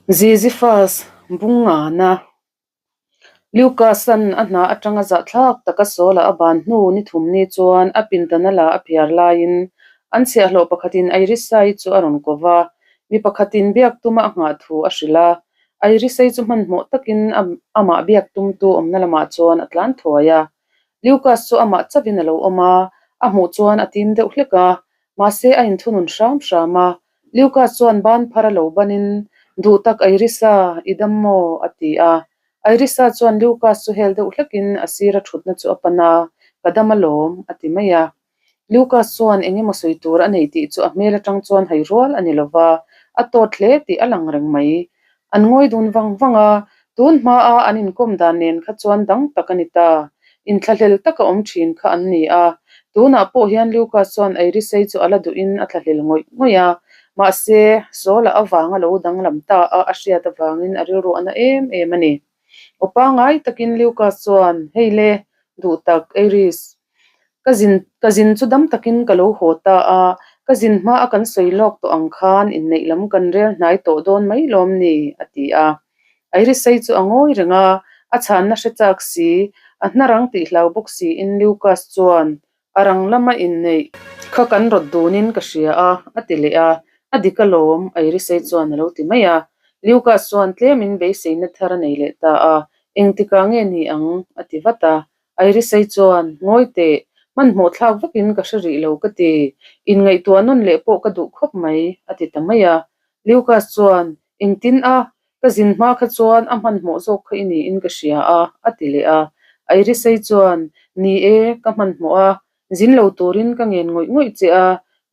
Ziziphus Bungana Lucas-a'n a hna atanga zahthlak taka Saul-a a ban hnu ni thum ni chuan a pindana la a phiar laiin an chhiahhlawh pakhatin Irisai chu a rawn ko va, mi pakhatin biak tuma a nghah thu a hrilh a. Irisai chu hmanhmawh takin amah biak tumtu awmna lamah chuan a tlan thuai a. Lucas chu amah chauhin a lo awm a, a hmuh chuan a tim deuh hlek a, mahse a inthunun hram hram a. Lucas chuan ban phar a lo banin, Duh tak Irisa, i dam maw? a ti a. Irisa chuan Lucas chu hel deuh hlekin a sira thutna chu a pan a, Ka dam alawm, a ti mai a. Lucas chuan eng emaw sawi tur a nei tih chu a hmel atang chuan hai rual a ni lo va, a tawt hle tih a lang reng mai. An ngawi dun vang vang a, tun hmaa an inkawm dan nen kha chuan dang tak a ni ta. Inthlahlel taka awm thin kha an ni a, tunah pawh hian Lucas chuan Irisei chu a la duhin a thlahlel ngawih ngawih a, mahse, Saul-a avanga lo danglam ta a a hriat avangin a rilru a na em em a ni. Aw pangngai takin Lucas chuan, Hei le, duh tak, Iris, Ka zin ka zin chu dam takin ka lo haw ta a, ka zin hma a kan sawi lawk tawh ang khan inneih lam kan rel hnai tawh dawn mai lawm ni? a ti a. Irisai chu a ngawi reng a, a chhanna hre chak si, a hna rang tih hlau bawk siin Lucas chuan a rang lama inneih kha kan rawt dunin ka hria a, a ti leh a, a dik alawm, Irisai chuan a lo ti mai a. Lucas chuan tlemin beiseina thar a nei leh ta a, engtikah nge ni ang? a ti vat a, Irisai chuan, Ngawi teh, hmanhmawh thlak vakin ka hre rih lo ka ti. Inngaihtuah nawn leh pawh ka duh khawp mai, a ti ta mai a. Lucas chuan, Engtin a? Ka zin hma kha chuan a hmanhmawh zawk kha i niin ka hria a, a ti leh a. Irisai chuan, Ni e, ka hmanhmawh a. Zin lo turin ka ngen ngawih ngawih che a,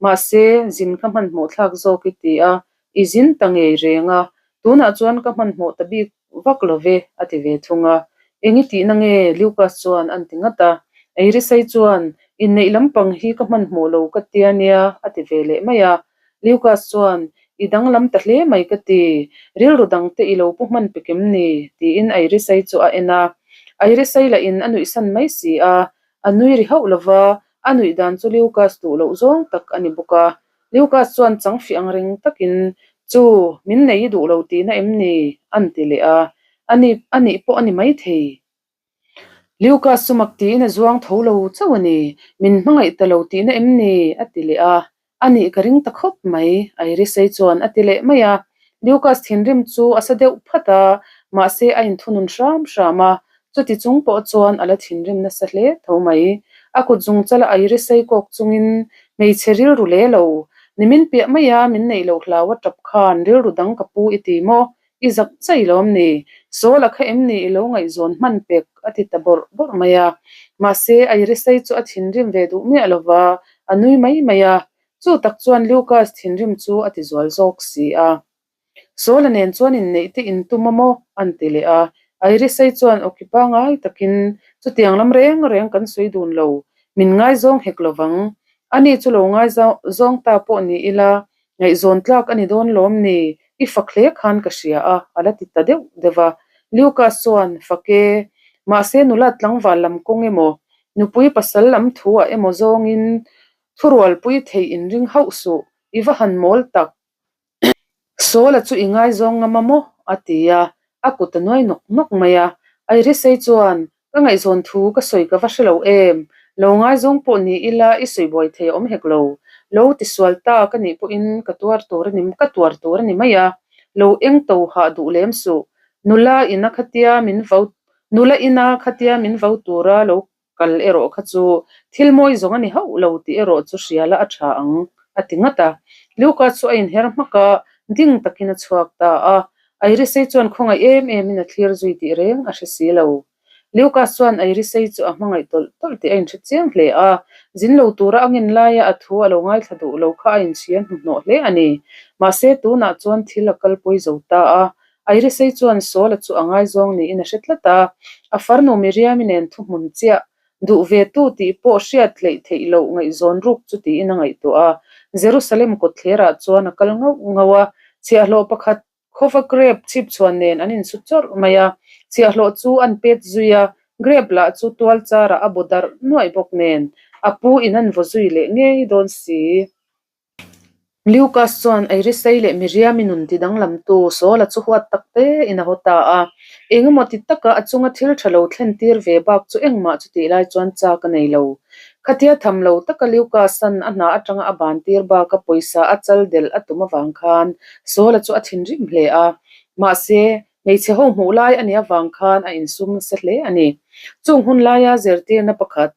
mahse, zin kha hmanhmawh thlak zawk i ti a, i zin ta ngei reng a. Tunah chuan ka hmanhmawh ta bik vak lo ve, a ti ve thung a. Eng i tihna nge? Lucas chuan an ti ngat a. Eirisai chuan, Inneih lampang hi ka hmanhmawh lo ka tia nia, a ti ve leh mai a. Lucas chuan, I danglam ta hle mai ka ti, rilru dangte i lo pu hman pe kem ni? tiin Eirisai chu a en a. Eirisai lahin a nuihsan mai si a, a nui ri hauh lo va, a nuih dan chu Lucas duh loh zawng tak a ni bawk a. Lucas chuan changfih ang reng takin, Chu, min nei i duh lo tihna em ni? A'n ti leh a. A ni, a nih pawh a ni maithei. Lucas chu mak tiin a zuang tho lo chauh a ni. Min hmangaih ta lo tihna em ni? A ti leh a. A nih ka ring ta khawp mai, Irisei chuan a ti leh mai a. Lucas thinrim chu a sa deuh phat a, mahse a inthunun hram hram a. Chuti chung pawh chuan a la thinrim nasa hle tho mai. A kut zung chala Irisei kawk chungin hmeichhe rilru le lo, nimin piah maia min neih loh hlau a tap khan rilru dang ka pu i ti maw? I zak chai lawm ni? Sawl a kha em ni i lo ngaihzawn hman pek? a ti ta bawrh bawrh mai a. Mahse Irisei chu a thinrim ve duh miah lo va, a nui mai mai a. Chu tak chuan Lucas thinrim chu a ti zual zawk si a. Sawla nen chuan inneih te in tum a maw? an ti leh a. Irisei chuan awki pangai takin, Chutiang lam reng reng kan sawi dun lo, min ngaizawng hek lo vang. Ani chu lo ngaizawng ta pawh ni ila, ngaihzawn tlak a ni dawn lawm ni? I fak hle khan ka hria a, a la ti ta deuh deuh a. Lucas chuan, Fak e, mahse nula tlangval lam kawng emaw, nupui pasal lam thuah emaw zawngin thurualpui theih inring hauh suh, i va han mawl tak. Sawla chu i ngaizawng ngam a maw? a ti a, a kut a nuai nawk nawk mai a. Irisei chuan, Ka ngaihzawn thu ka sawi ka va hre lo em? Lo ngaizawng pawh ni ila i sawi buai thei a awm hek lo. Lo tisual ta ka nih pawhin ka tuar tur a ni, ka tuar tur a ni mai a. Lo eng to hah duh lem suh. Nula ina khatia min vo, nula ina khatia min vo tura lo Kal erawh kha chu thil mawi zawng a ni hauh lo tih erawh chu hria la a tha ang, a ti ngat a. Luca chu a inher hmak a, ding takin a chhuak ta a. Irisei chuan khawngaih em emin a thlir zui tih reng a hre si lo. Lucas chuan Irisei chu a hmangaih tawlh tawlh tih a inhre chiang hle a, zin lo tura a ngin laia a thu a lo ngaithla duh lo kha a inchhir hnuhnawh hle a ni. Mahse, tunah chuan thil a kalpui zo ta a, Irisei chuan Saul-a chu a ngaizawng niin a hre tlat a, a farnu Miriam-i nen thuhmun chiah duh ve tu tih pawh hriat hleih theih loh ngaihzawn ruk chu tiin a ngaihtuah a. Jerusalem kawtthlerah chuan a kal ngauh ngauh a, chhiahhlawh pakhat khawva grep chhipchhuan nen an insu chawrh mai a, chhiahhlawh chu an pet zui a, grep lah chu tual charah a baw darh nuaih bawk nen a pu in an vaw zui leh ngei dawn si. Lucas chuan Irisai leh Miriami nun tidanglamtu Saula chu huat tak tein a haw ta a. Engemaw ti taka a chunga thil tha lo thlen tir ve bak chu engmah chutih lai chuan chak a nei lo. Khatia tham lo taka Lucas-a'n a hna atanga a ban tir baka pawisa a chal delh a tum avang khan Saula chu a thinrim hle a. Mahse, hmeichhe ho hmuh lai a nih avang khan a insum nasa hle a ni. Chung hun laia zirtirna pakhat,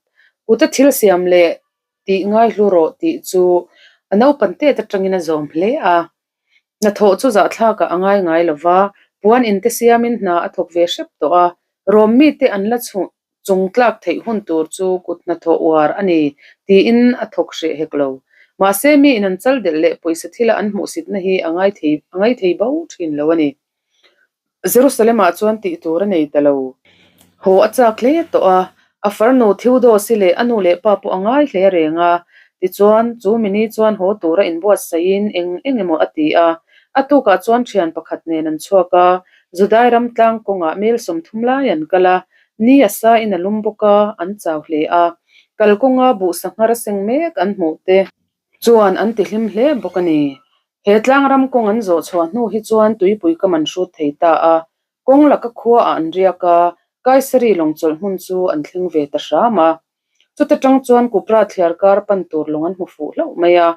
kuta thil siam leh tih ngaihlu rawh tih chu a naupan tet atangin a zawm hle a. Hnathawh chu zahthlakah a ngai ngai lo va, puan inte siamin hna a thawk ve hrep tawh a, Rom mite an la chhuh chung tlak theih hun tur chu kut hnathawh uar a ni tiin a thawk hreh hek lo. Mahse, miin an chal delh leh pawisa thila an hmuhsitna hi a ngai thei a ngai thei bo thin lo a ni. Jerusalem-ah chuan tih tur a nei ta lo. Haw a chak hle tawh a, a farnu Theodosi leh a nu leh pa pawh a ngai hle reng a. Tichuan, chu mini chuan haw tura inbuatsaihin eng eng emaw a ti a. A tukah chuan thian pakhat nen an chhuak a, Judai ram tlang kawngah mel 30 lai an kal a, ni a sa in a lum bawk a, an chau hle a. Kalkawnga buh sanghar a seng mek an hmuh te chuan an ti hlim hle bawk a ni. He tlangram kawng an zawh chhuah hnu hi chuan tuipui kam an hrut thei ta a, kawng laka khua ah an riak a, Kaisari lawng chawlh hmun chu an thleng ve ta hram a. Chuta tang chuan Kupra thliar kar pan tur lawng an hmu fuh hlauh mai a,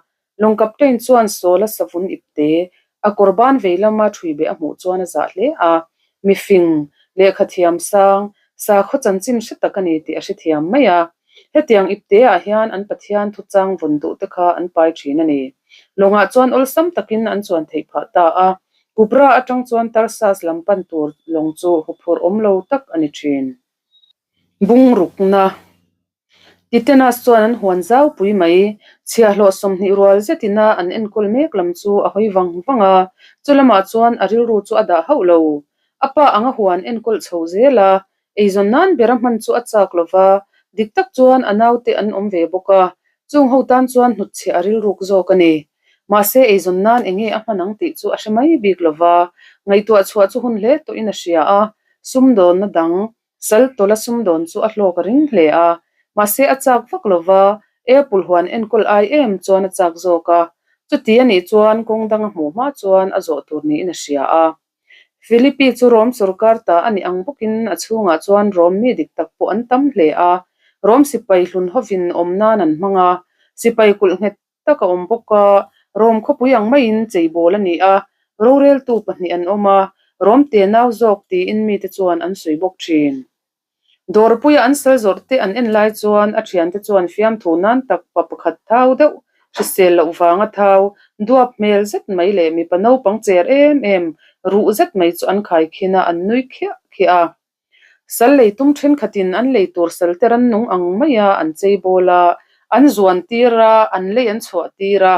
lawng captain chuan Sawla savun ipte a kawr ban vei lama thui beh a hmuh chuan a zah hle a, mifing, lehkha thiam sang, sakhaw chanchin hre tak a ni tih a hrethiam mai a. Hetiang ipteah hian an Pathian thuchang vawn duh te kha an pai thin a ni. Lawngah chuan awlsam takin an chuan theih phah ta a, Kupra atang chuan Tarsas lam pan tur lawng chu huphurh awm lo tak a ni thin. Bungrukna Titenas chuan an huan zau pui mai. Chhiahhlawh 20 rual zetina an enkawl mek lam chu a hawi vang vang a, chu lamah chuan a rilru chu a dah hauh lo. A pa anga huan enkawl chho zel a, eizawn nan bera hman chu a chak lo va, dik tak chuan a naute an awm ve bawk a, chung ho tan chuan hnutchhiah a rilruk zawk a ni. Mahse, eizawn nan eng nge a hman ang tih chu a hre mai bik lo va, ngaihtuah chhuah chu hun hle tawhin a hria a, sumdawnna dang Sal tawla sumdawn chu a hlawk a ring hle a, mahse a chak vak lo va, Apple huan enkawl ai em chuan a chak zawk a, chuti a nih chuan kawng dang a hmuh hma chuan a zawh tur niin a hria a. Philippi chu Rom sorkar ta a nih ang bawkin a chhungah chuan Rom mi dik tak pawh an tam hle a, Rom sipai hlun hovin awm nan an hmang a, sipai kulh nghet tak a awm bawk a, Rom khawpui ang maiin cheibawl a ni a, roreltu pahnih an awm a, Rom te nau zawk tiin mite chuan an sawi bawk thin. Dawrpuia an sal zawrh te an en lai chuan a thiante chuan fiamthu nan tak pa pakhat thau deuh, hrisel loh vanga thau, duap hmel zet mai leh mipa naupang cher em em, ruh zet mai chu an khaikhin a, an nui khiah khiah a. Sal lei tum thenkhatin an lei tur sal te rannung ang maia an chei bawl a, an zuan tir a, an lei an chhuah tir a,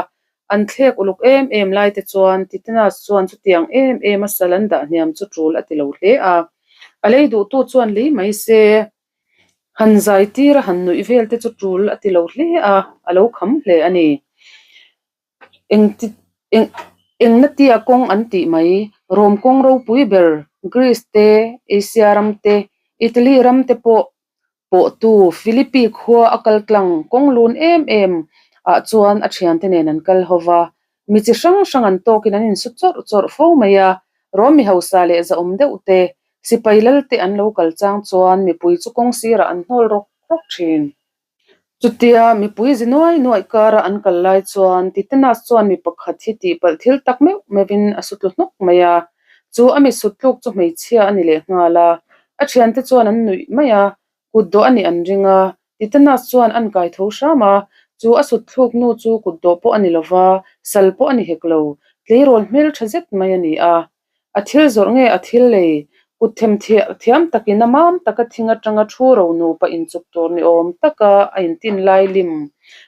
an thlek uluk em em lai te chuan Titanas chuan chutiang em em a sal an dah hniam chu tul a ti lo hle a. A lei duhtu chuan lei mai se, han zai tir a han nuih vel te chu tul a ti lo hle a, a lo kham hle a ni. Engnatia kawng an tih mai, Rom kawng ropui ber Greece te, Asia ram te, Italy ram te pawh pawhtu Philippi khua a kal tlang kawng lun em em ah chuan a thiante nen an kal ho va, mi chi hrang hrang an tawkin an insu chawrh chawrh fo mai a, Rom mi hausa leh zahawm deuh te, sipai lal te an lo kal chang chuan mipui chu kawng sirah an hnawl rawk rawk thin. Chutia mipui zi nuai nuai kara an kal lai chuan Titanas chuan mi pakhat hi tihpalh thil tak meuh meuhin a su tlu hnawk mai a, chu a mi sut tluk chu hmeichhia a ni leh nghal a, a thiante chuan an nuih mai a, kut dawh a nih an ring a, Titanas chuan an kai tho hram a, chu a sut thluk nu chu kut dawh pawh a ni lova, sal pawh a ni hek lo, tleirawl hmeltha zet mai a ni a. A thil zawrh nge a thil lei? Kut them thiam takin a mam taka thing atanga thu ro nupa inchuk tur ni awm taka a intin lai lim.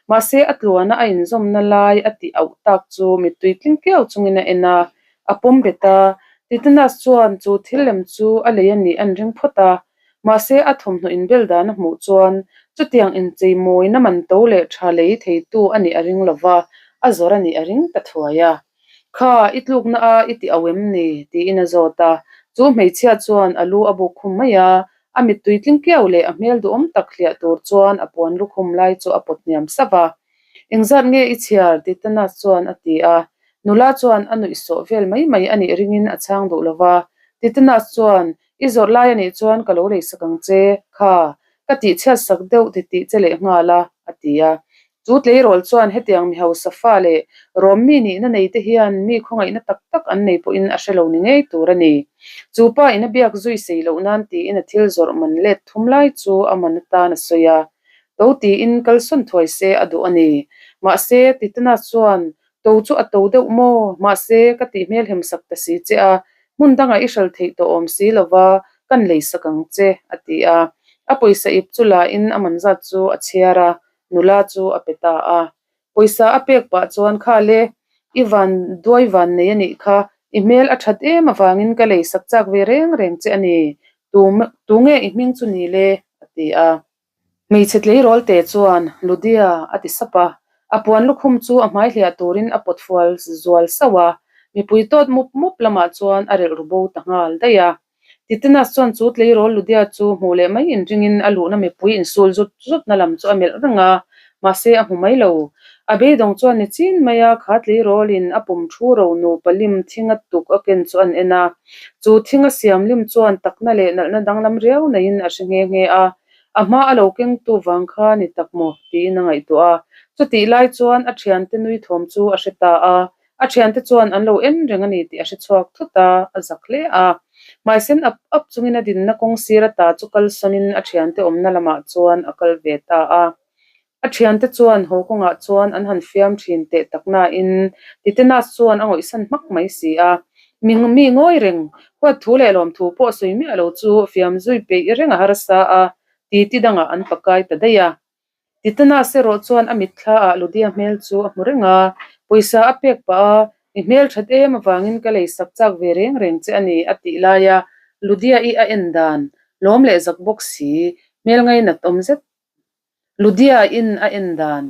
Mahse a tluana a inzawmna lai a tih auh tak chu mittui tling kiau chungin a en a, a pawm bet a. Titanas chuan chu thil lem chu a lei a nih an ring phawt a. Mahse a thawmhnaw inbel dan a hmuh chuan chutiang inchei mawina man to leh tha lei theitu a nih a ring lova, a zawrh a nih a ring ta thuai a. Kha, i tlukna a i ti au em ni? tiin a zawt a. Chu hmeichhia chuan a lu a buk khum mai a, a mittui tling kiau leh a hmel duhawm tak hliah tur chuan a puan lukhum lai chu a pawt hniam sap a. Engzat nge i chhiar? Titanas chuan a ti a. Nula chuan a nuih sawh vel mai mai a nih ringin a chhang duh lo va. Titanas chuan, I zawrh lai a nih chuan ka lo leisak ang che, kha ka tihchhiat sak deuh titih che leh nghal a, a ti a. Chu tleirawl chuan hetiang mi hausa fa leh rawm mi nihna nei te hian mi khawngaihna tak tak an nei pawhin a hre lo ni ngei tur a ni. Chu pa in a biak zui sei loh nan tiin a thil zawrh man let thum lai chu a man atan a sawi a. To tiin kalsawn thuai se a duh a ni. Mahse, Titana chuan To chu a to deuh maw? Mahse, ka tih hmel hem sak ta si che a, hmun dangah i hral theih tawh awm si lova, kan lei sak ang che, a ti a. A pawisa ip chu lain a man zat chu a chhiar a, nula chu a pe ta a. Pawisa a pek pah chuan, Kha le, i van duai van nei a nih kha, i hmel a that em avangin ka lei sak chak ve reng reng che a ni, tu tunge i hming chu ni le? a ti a. Hmeichhe tleirawl te chuan, Ludia, a ti sap a. A puan lukhum chu a hmai hliah turin a pawt fual zual sauh a, mipui tawt mup mup lamah chuan a relh ru bo ta nghal daih a. Titanas chuan chu tleirawl Ludia chu hmuh leh mai inringin a luhna mipui insul zut zutna lam chu a melh reng a, mahse a hmu mai lo. A beidawng chuan ni chin mai a, kha tleirawlin a pum thu ro nupa lim thinga tuk a ken chu an en a. Chu thinga siam lim chuan takna leh nalhna danglam riau neiin a hre nghe nghe a, A hma a lo kengtu vang kha ni tak maw? tiin a ngaihtuah a. Chutih lai chuan a thiante nui thawm chu a hre ta a. A thiante chuan an lo en reng a ni tih a hre chhuak thut a, a zak hle a. Hmaisen ap ap chungin a dinna kawng sir ata chu kal sawnin a thiante awmna lamah chuan a kal ve ta a. A thiante chuan haw kawngah chuan an han fiam thin teh tak nain Titenas chuan a ngawihsan hmak mai si a. Mi mi ngawi reng, huat thu leh lawm thu pawh sawi miah lo chu fiam zui peih reng a harsa a, titi dangah an pakai ta daih a. Titenas erawh chuan a mitthla ah Ludia hmel chu a hmu reng a, pawisa a pek pah a, I hmel that em avangin ka lei sak chak ve reng reng che a ni a tih laia Ludia-i a en dan, lawm leh zak bawk si, hmel ngainat awm zet Ludia in a en dan,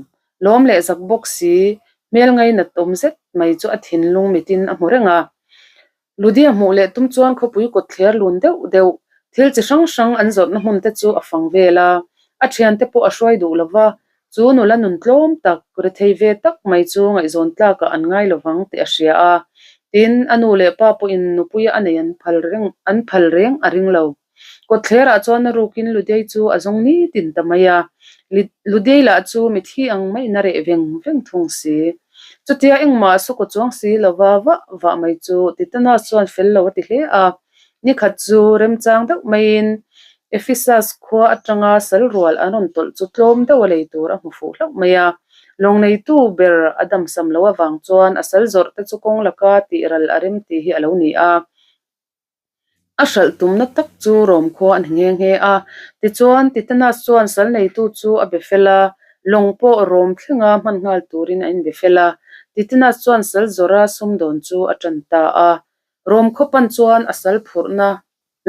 lawm leh zak bawk si, hmel ngainat awm zet mai chu a thinlung mitin a hmu reng a. Ludia hmuh leh tum chuan khawpui kawt thler lun deuh deuh, thil chi hrang hrang an zawrhna hmun te chu a fang vel a. A thiante pawh a hruai duh lo va, chu nula nun tlawm tak, rethei ve tak mai chu ngaihzawn tlakah an ngai lo vang tih a hria a. Tin, a nu leh pa pawhin nupuia a nei an phal reng an phal reng a ring lo. Kawtthlerah chuan a rukin Ludei chu a zawng nitin ta mai a, Ludei lah chu mithi ang maiin a reh veng veng thung si. Chutia engmah a sukaw chuang si lova vah vah mai chu Titanas chuan fel lo a ti hle a. Nikhat chu remchang deuh maiin Ephesus khua atanga sal rual an rawn tawlh chu tlawm deuh a lei tur a hmu fuh hlauh mai a. Lawng neitu ber a damsam loh avang chuan a sal zawrh te chu kawng laka tih ral a rem tih hi a lo ni a. A hralh tumna tak chu Rom khua a ni nghe nghe a. Tichuan, Titanas chuan sal neitu chu a be fel a, lawng pawh Rom thlenga hman nghal turin a inbe fel a. Titanas chuan sal zawrha sumdawn chu a tan ta a. Rom khaw pan chuan a sal phurhna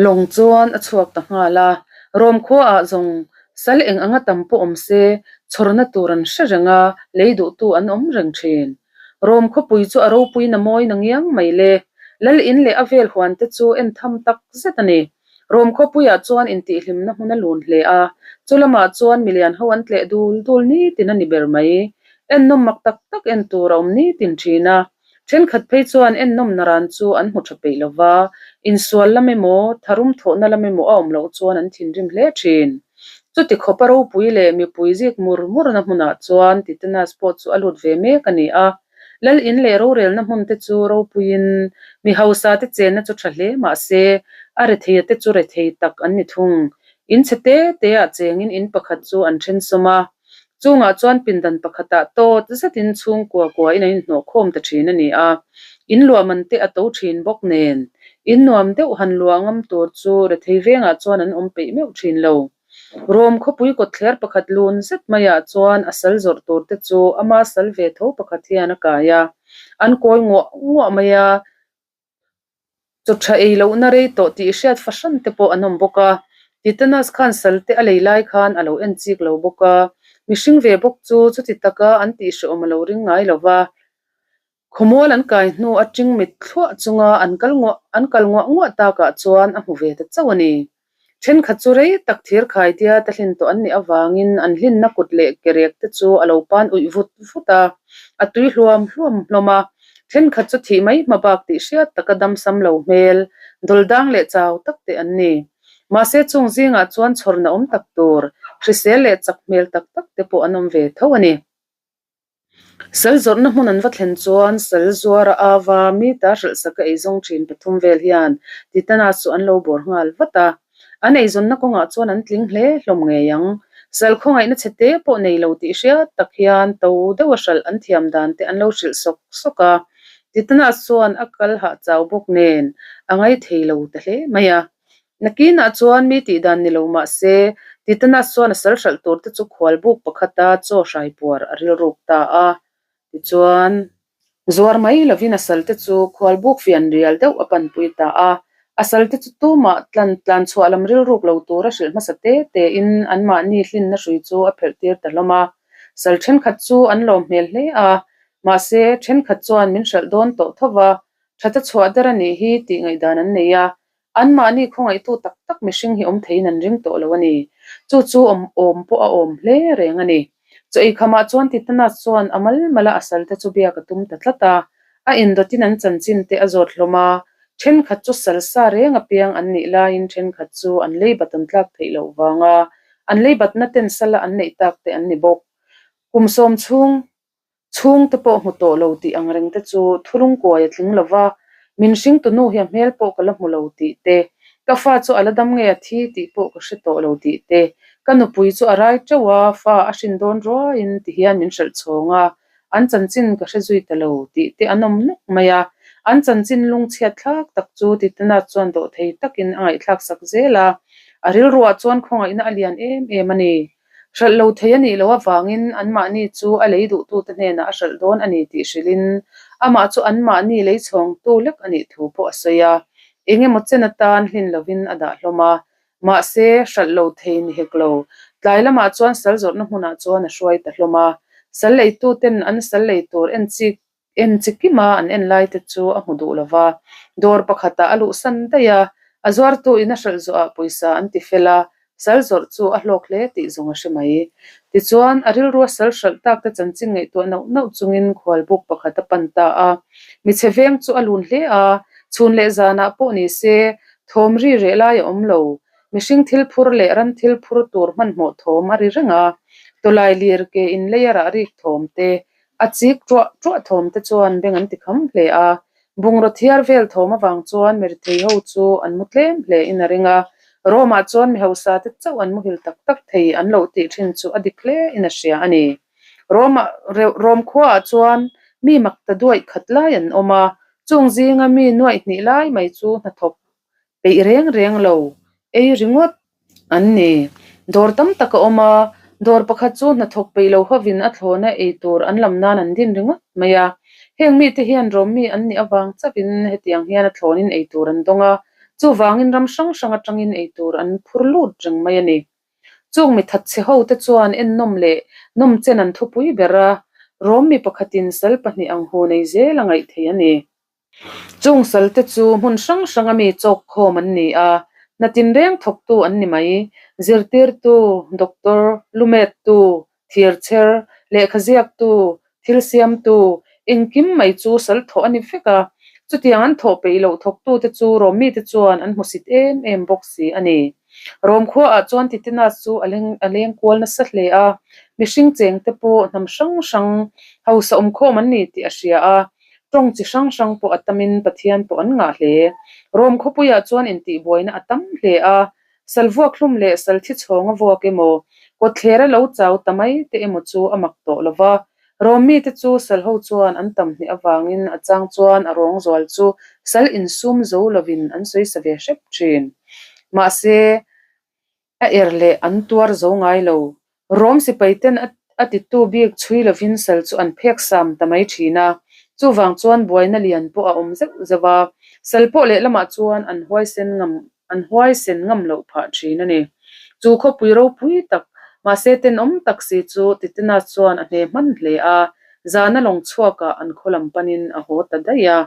lawng chuan a chhuak ta nghal a. Rom khuaah zawng sal eng anga tam pawh awm se, chhawrna tur an hre reng a, lei duhtu an awm reng thin. Rom khawpui chu a ropuiin a mawi na ngiang mai le. Lal in leh a vel huan te chu en tham tak zet a ni. Rom khawpuiah chuan intihhlimna hmun a lun hle a, chu lamah chuan milian ho an tleh dul dul nitin a ni ber mai. Ennawm mak tak tak en tur a awm nitin thin a. Thenkhat phei chuan ennawmna ran chu an hmu tha peih lova, insual lam emaw, tharum thawhna lam emaw a awm loh chuan an thinrim hle thin. Chuti khawpa ropui leh mipui zik mur murna hmunah chuan Titanas pawh chu a lut ve mek a ni a. Lal in leh rorelna hmun te chu ropuiin mi hausa te chenna chu tha hle mah se, a retheia te chu rethei tak an ni thung. In chhe te te ah chengin in pakhat chu an then sawm a. Chungah chuan pindan pakhatah tawt zetin chhungkua kuain an inhnawh khawm ta thin a ni a. In luah man te a to thin bawk nen, in nuam deuh han luah ngam tur chu rethei vengah chuan an awm peih meuh thin lo. Rom khawpui kawtthler pakhat lun zet maiah chuan a sal zawrh tur te chu ama sal ve tho pakhat hian a kai a, an kawi nguah nguah mai a. Chaw tha ei lohna rei tawh tih hriat fahran te pawh an awm bawk a, Titanas khan sal te a lei lai khan a lo en chik lo bawk a, mihring ve bawk chu chuti taka an tih hrehawm a lo ring ngai lo va. Khawmual an kai hnu a ṭing mit thluah chunga an kal nguah an kal nguah nguah takah chuan a hmu ve ta chauh a ni. Thenkhat chu rei tak thir khai diat a hlin tawh an nih avangin an hlinna kut leh ke rek te chu a lo pan uih vut vut a, a tui hluam hluam hlawm a. Thenkhat chu thih mai hma bak tih hriat taka damsam lo hmel, dawldang leh chau tak te an ni. Mahse chung zingah chuan chhawrna awm tak tur, hrisel leh chak hmel tak tak te pawh an awm ve tho a ni. Sal zawrhna hmun an va thlen chuan sal zuara ava mita hrilhsaka eizawng thin pathum vel hian Titana chu an lo bawr nghal vat a. An eizawnna kawngah chuan an tling hle hlawm ngei ang. Sal khawngaihna chhe te pawh nei lo tih hriat tak hian to deuha hralh an thiam dan te an lo hrilh sawk sawk a. Titana chuan a kal hah chau bawk nen a ngaithei lo ta hle mai a. Nakinah chuan mi tih dan ni lo mah se, Titanas chuan a sal hralh tur te chu khual buk pakhata chaw hrai puar a rilruk ta a. Tichuan, zuar mai lovin a sal te chu khual buk fian rial deuh a panpui ta a. A sal te chu tumah tlan tlan chhuah lam rilruk lo tur a hrilh hmasa te tein anmahni hlinna hrui chu a phelh tir ta hlawm a. Sal thenkhat chu an lawm hmel hle a, mahse, thenkhat chuan min hralh dawn tawh tho va, thata chhuah der a nih hi tih ngaihdan an nei a. Anmahni khawngaihtu tak tak mihring hi awm theiin an ring tawh lo a ni. Chu chu awm awm pawh a awm hle reng a ni. Chaw eikhamah chuan Titanas chuan a mal mala a salte chu biak a tum ta tlat a. A indawtin an chanchin te a zawt hlawm a. Thenkhat chu sal sa reng apiang an nih laiin thenkhat chu an lei bat an tlak theih loh vanga an lei batna ten sala an neih tak te an ni bawk. Kum sawm chhung Chhungte pawh hmu tawh lo tih ang reng te chu thulung kuai a tling lo va, min hringtu nu hi a hmel pawh ka la hmu lo tih te, ka fa chu a la dam nge a thi tih pawh ka hre tawh lo tih te, ka nupui chu a rai teuh a, fa a hrin dawn ruaiin ti hian min hrelh chhawng a, an chanchin ka hre zui ta lo tih te an awm nawk mai a, an chanchin lungchhiat thlak tak chu Titana chuan dawhthei takin a ngaihthlak sak zel a, a rilruah chuan khawngaihna a lian em em a ni. Hralh lo thei a nih loh avangin anmahni chu a lei duhtute hnenah a hralh dawn a ni tih hrilhin amah chu anmahni lei chhawngtu lek a nih thu pawh a sawi a. Eng emaw chen atan hlin lovin a dah hlawm a. Mahse, hralh lo thei ni hek lo. Tlai lamah chuan sal zawrhna hmunah chuan a hruai ta hlawm a. Sal leituten an sal lei tur en chik En chi kima an en lai te chu a hmu duh lo va, dawr pakhatah a luhsan daih a, a zuartu in a hralh zawhah pawisa an ti fel a, sal zawrh chu a hlawk hle tih zawng a hre mai. Tichuan, a rilrua sal hralh tak te chanchin ngaihtuah nauh nauh chungin khualbuk pakhat a pan ta a. Michhe veng chu a lun hle a, chhun leh zanah pawh ni se, thawm ri reh lai a awm lo. Mihring thil phur leh ran thil phur tur hmanhmawh thawm a ri reng a, tawlai lir ke in lei a rah rik thawm te, A chik tuah tuah thawm te chuan beng an ti kham hle a, bungraw thiar vel thawm avang chuan mirithei ho chu an mu tlem hle in a ring a, Rome ah chuan mi hausa te chauh an muhil tak tak thei an loh tih thin chu a dik hle in a hria a ni. Rome ah Rome khua ah chuan mi mak ta duaih khat lai an awm a, chung zinga mi nuaih hnih lai mai chu hnathawk peih reng reng lo ei ringawt an ni. Dawr tam tak a awm a, dawr pakhat chu hnathawk peih lo hovin a thlawna ei tur an lam nan an din ringawt mai a. Heng mite hian Rawmmi an nih avang chauhin hetiang hian a thlawnin ei tur an dawng a, chuvangin ram hrang hrang atangin ei tur an phur lut reng mai a ni. Chung mi thatchhe ho te chuan ennawm leh nawmchen an thupui ber a, Rawmmi pakhatin sal pahnih ang hu nei zel a ngaih thei a ni. Chung salte chu hmun hrang hranga mi chawk khawm an ni a, hna tinreng thawktu an ni mai. Zirtirtu, doctor, lumettu, thirchher, lehkha ziaktu, thil siamtu, engkim mai chu sal thawh a ni vek a. Chutiang an thawh peih loh thawktute chu Rawmmite chuan an hmusit em em bawk si a ni. Rawm khuaah chuan Titenas chu a leng a leng kual nasa hle a, mihring chengte pawh hnam hrang hrang hausa awmkhawm an ni tih a hria a. Tawng chi hrang hrang pawh a tamin Pathian pawh an ngah hle. Rom khawpuiah chuan intihbuaina a tam hle a, sal vuak hlum leh sal thi chhawng a vuak emaw, kawtthlera lo chau ta mai te emaw chu a mak tawh lo va. Rom mite chu sal ho chuan an tam hneh avangin a chang chuan a rawng zual chu sal insum zo lovin an sawi sa ve hrep thin. Mahse, A er leh an tuar zo ngai lo. Rom sipaiten a titu bik chhui lovin sal chu an phek sam ta mai thin a. Chuvang chuan buaina lian pawh a awm zeuh zeuh a. Sal pawh lehlamah chuan an huaisen ngam an huaisen ngam loh phah thin a ni. Chu khawpui ropui tak, mahse tenawm tak si chu Titenas chuan a hne hman hle a. Zana lawng chhuakah an khaw lam panin a haw ta daih a.